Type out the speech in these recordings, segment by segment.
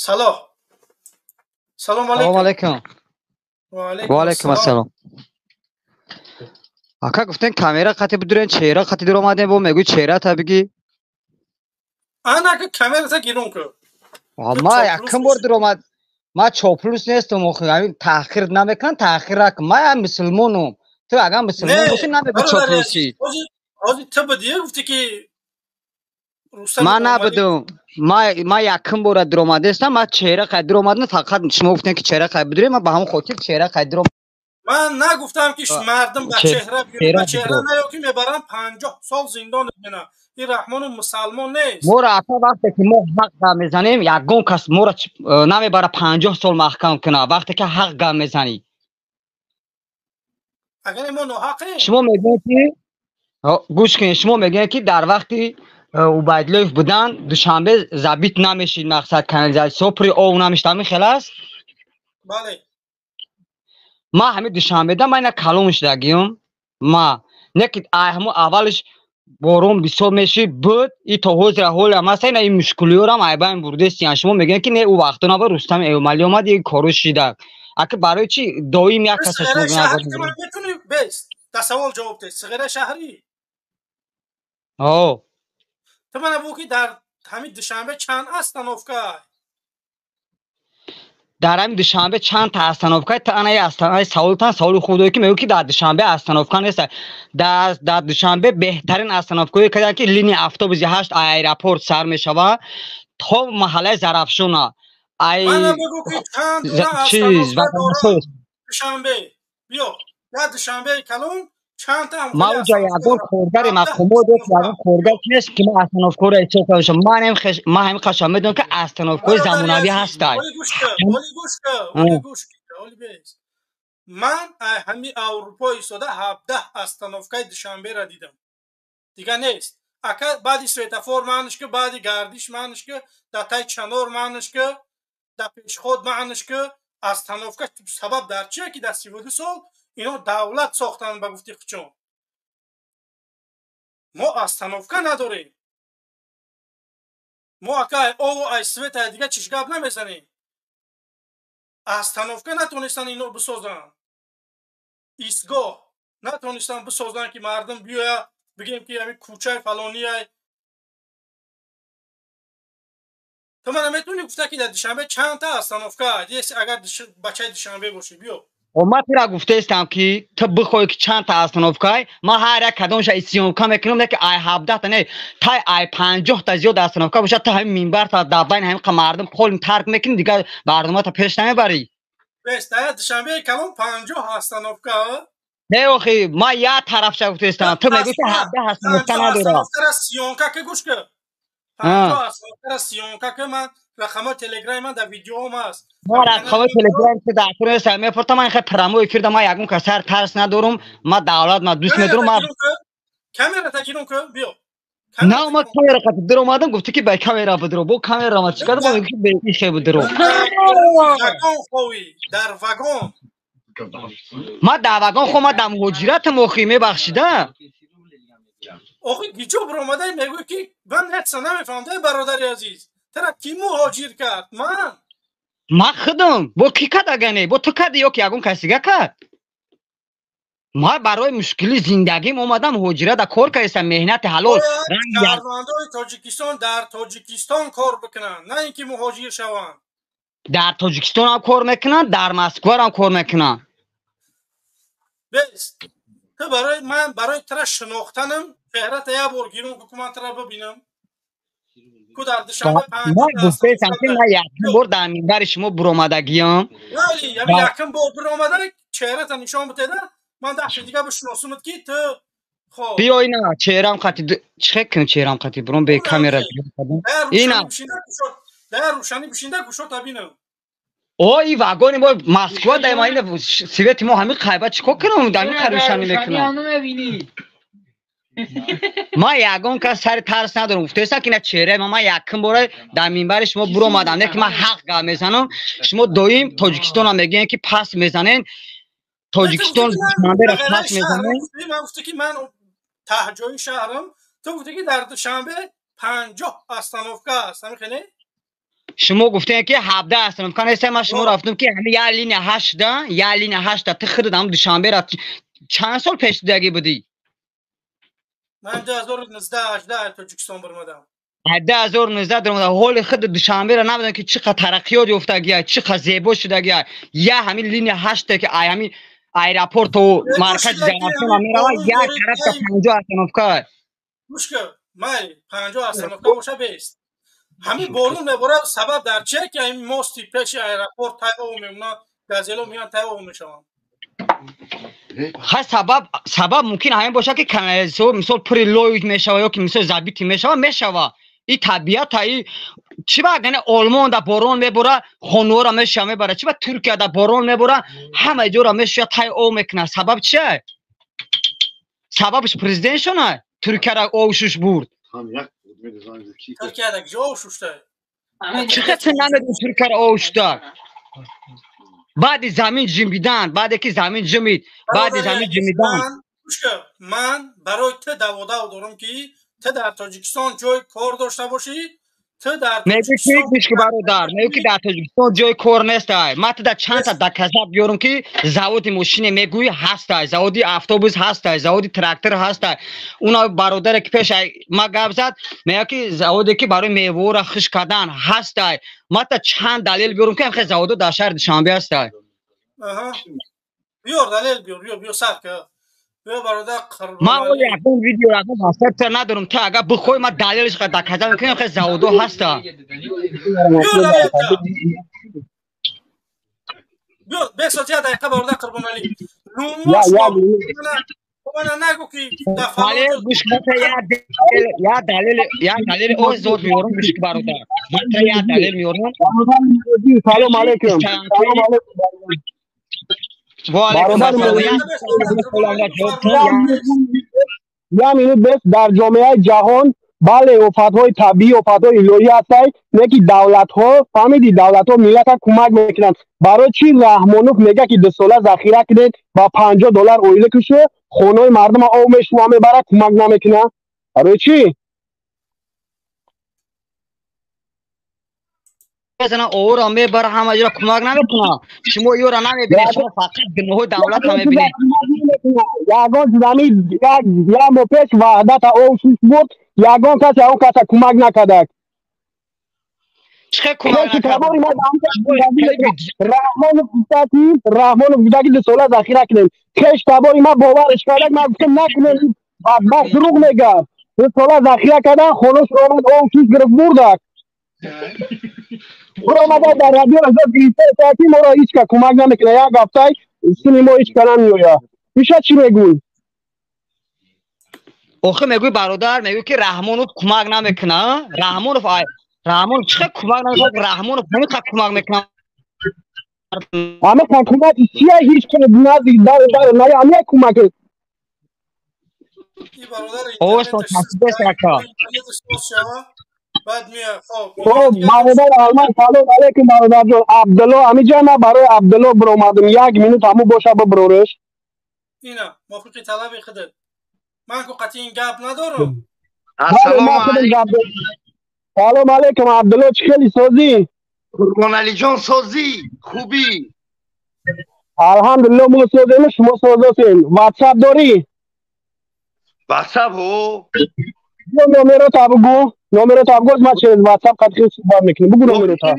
Салоҳ. Салом Салом алейкум. Алейкум. Ва Ва алейкум алейкум ассалом. Ассалом. Ака, гуфтен камера қати бидурен, чеҳра қати дур омадем, бо мегӯй чеҳрата бигӣ. Ана ки камерата гирон ку. Ту Ма чоплус якум бор нестӣ. Дур омад. Ма чоплус нестам, охи, ҳамин таъхир намекунам, таъхир ракун. Ма ям мусулмонум. Ту агар мусулмон Не, бошӣ, намегӯ бародари чоплусӣ. азиз, ҳозир ту будӣ, гуфтӣ ки Рустам Ман Эмомалӣ. Набудум. Ма якум бора дур омадестам, ма чеҳра қай дур омадам, фақат шумо гуфтем ки чеҳра қай бидурем, ма ба ҳамон хотир чеҳра қай дур Ман нагуфтам ки мардум ба чеҳра биёред, чеҳра ба чеҳра бидур. Наё ки мебарам 50 сол зиндон мена. Ин Раҳмону мусалмон нест. Моро, ака, вақте ки мо ҳақ гап мезанем, ягон кас моро намебара 50 сол маҳкам кунад, вақте ки ҳақ гап мезанӣ. Агар мо ноҳақем. Шумо мегӯед ки, гӯш кунед, шумо мегӯед ки дар вақти Убайдуллоев будан Душанбе забит намешид, мақсад, канализатсио пури ов намешид, ҳамин хел аст? Бале. Ма ҳамин Душанбеда, ма ина калон шудагиём, ма не ки ай ҳамун аввалиш борон бисёр мешид буд, и то ҳозира ҳолам аст, ина ин мушкилиёрам айбайн бурдестиян. Шумо мегӯед ки не, ӯ вақто набуд, Рустам Эмомалӣ омад, ин коро шида. Ака, барои чи доим як Ту каса шумо сиғираи гунаҳгор шаҳрӣ ту мебинед? ман метуни бест. Да савол ҷавоб деҳ. Сиғираи шаҳрӣ. О. Ту мана бу ки дар ҳамин Душанбе чанд остановка? Дар ҳамин Душанбе чанд та остановка? Та ана остановка, саволтан саволи хуб дорӣ, ки мегӯ ки дар Душанбе остановка нест. Дар Душанбе беҳтарин остановкаҳое карданд, ки линия автобуси 8 аэропорт сар мешава то маҳаллаи Зарафшона, ай Мана бигӯ ки чанд дона чиз остановка дорад Ватанасоз. Душанбе. Биё. Я Душанбеи калон чанд та Ма ҳамхели уҷа остановка ягон дорад? коргари 17 мақомот ё остановка. ягон коргар нест, ки ман остановкаро ҳисоб карда бошам. Ман ҳамин қашан медонам, ки остановкаҳои Бародари замонавӣ азиз, ҳастай. Оли гӯш кун, оли гӯш кун, оли гӯш кун, оли бес. Ман ай ҳами Аврупо истода 17 остановкаи Душанберо дидам. Дига нест. Ака, баъди светофор маъниш ки, баъди гардиш маъниш ки, дар таи чанор маъниш ки, дар пешход маъниш ки остановка. Сабаб дар чие ки дар 32 сол ино давлат сохтанд, ба гуфти хучон мо остановка надорем. Мо, ака, ай ову ай свет, ай дига чиш гап намезанем. Остановка натонистанд ино бисозанд, истгоҳ натонистанд бисозанд, ки мардум биёя бигем ки ҳамин кӯчаи фалонияй. Ту мана метавонӣ гуфта ки дар Душанбе чанд та остановка ес, агар бачаи Душанбе бошӣ, биё. Ман тура гуфтаистам, ки ту бихоҳӣ ки чанд та остановкай, ман ҳар як кадомша съёмка мекунам, не ки ай 17-та, не, тай ай 50-та зиёд остановка бошад, ту ҳамин минбарта дар байни ҳамин қа мардум қолим тарк мекунӣ, дигар барномата пеш намебарӣ. Бес, дар Душанбеи калон 50 остановка. Не, охи, ман як тарафша гуфтаистам, ту мегӯӣ ки 17 остановка 50 надорад. Остановкара съёмка ки, гӯш ки, 50 остановкара съёмка ки, ман рақамҳои Телеграми ман дар видеоам аст. Ма рақамҳои Телеграм ки дар кур мепурсам, ман хел прямой эфирда ман ягон кас сар тарс надорум, ман давлат ма дӯст медорам, ман Камерата гирон ку, биё. На, ма камера қати дур омадам, гуфтӣ ки ба камера бидуро, бо камера ма чӣ кардам, ма мегӯ ки бе ихе бидуро. Вагон ховӣ, дар вагон. Ма дар вагон хо, ма дар муҳоҷиратам, охи, мебахшида. Охи, гиҷо биромадай, мегӯӣ ки ман якса намефаҳмам, бародари азиз, тара ки муҳоҷир кард? Ман? Ман худам. Бо кӣ кард, ага не бо ту кардӣ ё ки ягон кас дига кард? Ман барои мушкили зиндагим омадам муҳоҷирата, кор кардистам, меҳнати ҳалол. Шаҳрвандои Тоҷикистон дар Тоҷикистон кор бикунанд, на ин ки муҳоҷир шаванд. Дар Тоҷикистонам кор мекунанд, дар Москварам кор мекунанд. Бес, ту барои ман, барои тара шинохтанам, чеҳрата як бор гирон ку, ман тара бибинам ку дар Душанбе. Ман гуфтаистам, ки ман якум бор дар минбари шумо буромадагиём. Ями якум бор биромада, чеҳрата нишон битеда, ман дафъи дига бишиносумад ки ту. Хоб. Биё, ина чеҳрам қати, чӣ хел кунам, чеҳрам қати буром бе камера? Ина. Дар рӯшанӣ бишинда, гӯшота бинам. О, и вагони мо Москва дай, ма ина свети мо ҳамин қайба, чӣ кор кунам, ҳамин қа рӯшанӣ мекунам. Ман ягон кас сари тарс надорам, гуфтаистам, ки ина чеҳраи ман якум бора дар минбари шумо буромадам, не ки ман ҳақ гап мезанам. Шумо доим Тоҷикистонам мегӯем, ки пас мезанен, Тоҷикистон Душанберо пас мезанен. Ман гуфта ки ман таҳҷои шаҳрам, ту гуфта ки дар Душанбе 50 остановка аст, ҳамин хеле. Шумо гуфтем ки 17 остановка нест, ман шумо рафтам ки ҳамин як линия 8 да, як линия 8 да, ту худат ҳам Душанбе рафт. Чанд сол пеш дидаги будӣ? Ман 2019 18 Тоҷикистон баромадам. 2019 даромадам. Ҳоли худ Душанберо намедонам ки чӣ қадр тараққиёт ёфтагия, чӣ қадр зебо шудагия. Я ҳамин линия 8 ки ай ҳамин аэропорт ва маркази Зарафшон мерава, як тараф 50 остановка. Гӯш кун, май 50 остановка боша бест. Ҳамин борун меборад, сабаб дар чие ки ҳамин мости пеши аэропорт тайво мемонад, газело меоянд тайво мешаванд. Ха, сабаб мумкин ҳамин бошад ки канализатсион мисол пури лой мешава ё ки мисол забити мешава. И табиат и чӣ ба гане Олмон да борон мебора, хонаҳоро мешава мебара, чӣ ба Туркия да борон мебора, ҳама ҷоро мешава тай об мекунад. Сабаб чие? Сабабш президентшона Туркияро об шуш бурд. Туркияда куҷо об шушта? Чӣ хел намедонӣ Туркияро об шушта? Баъди замин ҷимидан, баъде ки замин ҷимид, баъди замин ҷимидан. Ман барои ту даводав дорам ки ту дар Тоҷикистон ҷои кор дошта бошӣ, ту дар мегӯӣ ки гӯш ки бародар, мегӯӣ ки дар Тоҷикистон ҷои кор нестай. Ман ту дар чанд та доказат биёрам ки заводи мошине мегӯӣ ҳастай, заводи автобус ҳастай, заводи трактор ҳастай. Уна бародаре ки пеш ма гап зад, мегӯяд ки заводе ки барои меваҳоро хушк кардан ҳастай. Ман та чанд далел биёрам ки ҳамхел заводо дар шаҳри Душанбе ҳастай. Биёр далел, биёр, биёр, биёр, сар ки. Ман ҳоли ягон видео ягон ватсапта надорам. Ту агар бихоҳӣ ман далелш доказа мекунам, хел заводо ҳаста. Як далели озод меорам, гӯш ки бародар. Ман та як далел меорам. Салом алейкум. Салом алейкум. Я минут бес. Дар ҷомеаи ҷаҳон бале офатҳои табиӣ, офатҳои илоҳӣ ҳастанд, не ки давлатҳо, фаҳмидӣ, давлатҳо миллата кӯмак мекунанд. Барои чӣ Раҳмонов мегӯяд ки 2 сола захира кунед ва 50 доллар оила кушу, хонаҳои мардума об мешува мебарад, кӯмак намекунад? Барои чӣ? Мезана, ора мебара, ҳама ҷоро кӯмак намекунад. Шумо ёра намебинед, шумо фақат гуноҳои давлатро мебинед. Ягон чизами як моҳ пеш Ваҳдата об шуш бурд, ягон кас ягон каса кӯмак накардак. Чӣ хел кӯмак? Раҳмонов гуфта ки 2 сола захира кунем. Хеш табори ма боварш кардак, ман гуфтам накунем, бадбахт дурӯғ мегӯяд. 2 сола захира кардан, хонош омад, об шуш гирифт, бурдак. Омада дар радио гирифта, моро ҳеҷ ка кӯмак намекунад, як ҳафтай сини мо ҳеҷ ка намеояд. Иша чӣ мегӯй? Охи мегӯй бародар, мегӯй ки Раҳмонов кӯмак намекунад. Раҳмонов, Раҳмонов чӣ хел кӯмак намекунад? Раҳмонов ҳамин кӯмак мекунад. Ҳама кӯмак чия? Ҳеҷ ка назди дар ҳамия кӯмак. Ака. Хоб, бародар Алмаз, салом алейкум, бародарҷон. Абдулло ҳамиҷа, ман барои Абдулло биромадам, як минут ҳаму боша, бибирореш. Ина мувофиқи талаби худат, ман ку қатъи ин гап надорам. Ассалому алейкум. Салом алейкум, Абдулло, чӣ хели, созӣ? Қурбоналиҷон, созӣ, хубӣ? Алҳамдулилло, мо созем, шумо созосем. Ватсап дорӣ? Ватсап ҳо. Номерота бугӯ, номерота бугӯ, ман через ватсап қатъи суҳбат мекунем. Бугӯ номерота.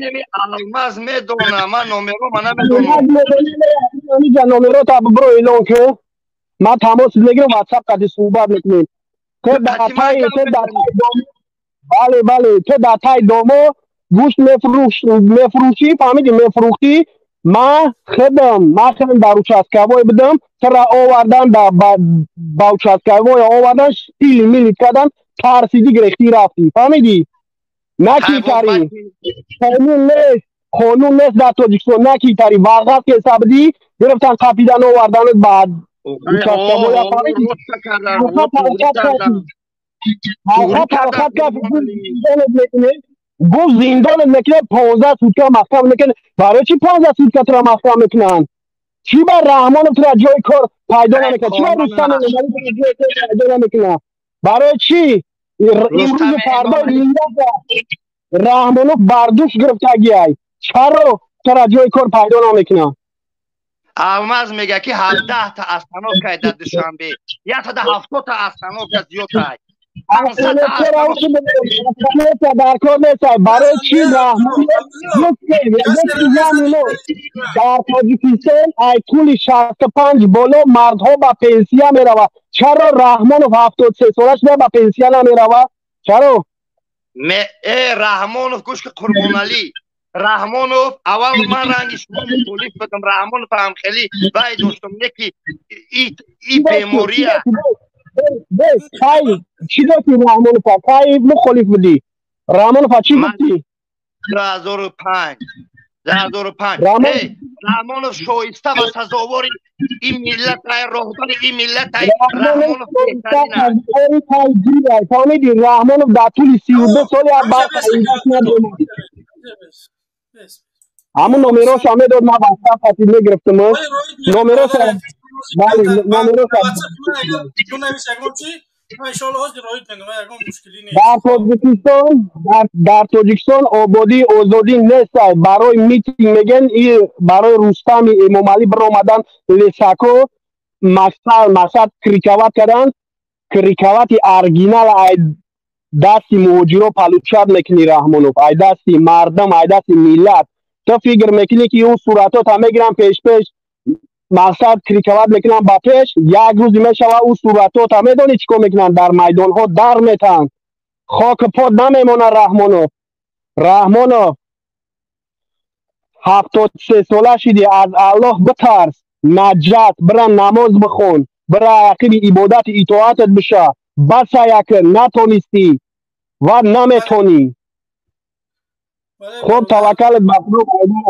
Алмаз медонам, ман номеро ма намедонам. Номерота бибиро, эълон ку, ман тамос мегирам, ватсап қатъи суҳбат мекунем. Ту бале, бале, ту дар тай домо гӯшт мефурӯшӣ, фаҳмидӣ, мефурӯхтӣ. Ман худам дар участковой будам, тура овардан, ба участковой овардан, штили милит кардан, тарсидӣ, гирехтӣ, рафтӣ, фаҳмидӣ? Накитарӣ, қонун нест, қонун нест дар Тоҷикистон, накитарӣ вағаз кеса будӣ, гирифтан, қапидан, оварданат ба участковоя, фаҳмидӣ? Ҳаракат мекунед, гуфт зиндонат мекунад, 15 сутка маҳкам мекунад. Барои чӣ 15 сутка тура маҳкам мекунанд? Чӣ ба Раҳмонов тура ҷои кор пайдо намекунад? Чӣ ба Рустам Эмомалӣ тура ҷои кор пайдо намекунад? Барои чӣ имрӯзу фардо миллата Раҳмонов бардӯш гирифтагиай, чаро тара ҷои кор пайдо намекунад? Алмаз мега, ки 17-та остановка дар Душанбе, 170-та остановка зиёдтай. Дар кор нестай. Барои чӣ дар Тоҷикистон ай тӯли 65 боло мардҳо ба пенсия меравад? Чаро Раҳмонов 73 сола шуда ба пенсия намеравад? Чаро? Э, Раҳмонов, гӯш ки, Қурбоналӣ, Раҳмонов, аввал ман ранги шумо мухолиф будам, Раҳмонов ҳам хеле вай доштам, не ки и бемория. Кай чӣ гуфти Раҳмонова? Кай мухолиф будӣ Раҳмонова? Чӣ гуфтӣ? 2005, 2005. Раҳмонов шоиста ва сазовори ин миллат ай, роҳбари ин миллат ай Раҳмонов. Фаҳмиди, Раҳмонов дар тӯли 32 соли ҳамун номероша медод, ман ватсап хатиб мегирифтам номероша. Бале, номероша. Дар Тоҷикистон ободӣ, озодӣ нестай. Барои митинг мегӯян, и барои Рустами Эмомалӣ биромадан лесако мақсад критиковать кардан. Критиковать и оригинал ай дасти муҳоҷиро получать мекунӣ, Раҳмонов, ай дасти мардум, ай дасти миллат. Ту фикр мекунӣ, ки ӯ суратота мегирам, пешпеш мақсад критиковать мекунам ба пеш. Як рӯзе мешава, ӯ суратота медонӣ чӣ кор мекунанд? Дар майдонҳо дар метаҳанд, хоки пот намемонад. Раҳмонов, Раҳмонов, 73 сола шидӣ, аз Аллоҳ битарс, наҷат бира, намоз бихон, бира ақиби ибодати итоатат биша. Баса, яке натонистӣ ва наметонӣ. Хуб, таваккалат ба Худо.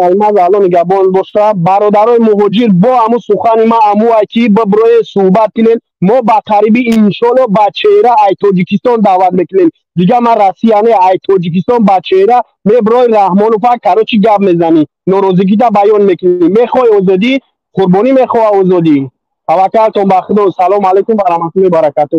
Алмаз, Алло нигаҳбон боша. Бародарои муҳоҷир, бо ҳамун сухани ман амуай, ки биброe суҳбат кунем. Мо ба қарибӣ, иншолло, ба чеҳра ай Тоҷикистон даъват мекунем. Дига ман Россия не, ай Тоҷикистон ба чеҳра меброи Раҳмонова, короче, гап мезанӣ, норозигита баён мекунӣ. Мехоҳӣ озодӣ, қурбонӣ мехоҳа озодӣ. Таваккалтон ба Худо. Салому алайкум ва раҳматуллоҳи баракату.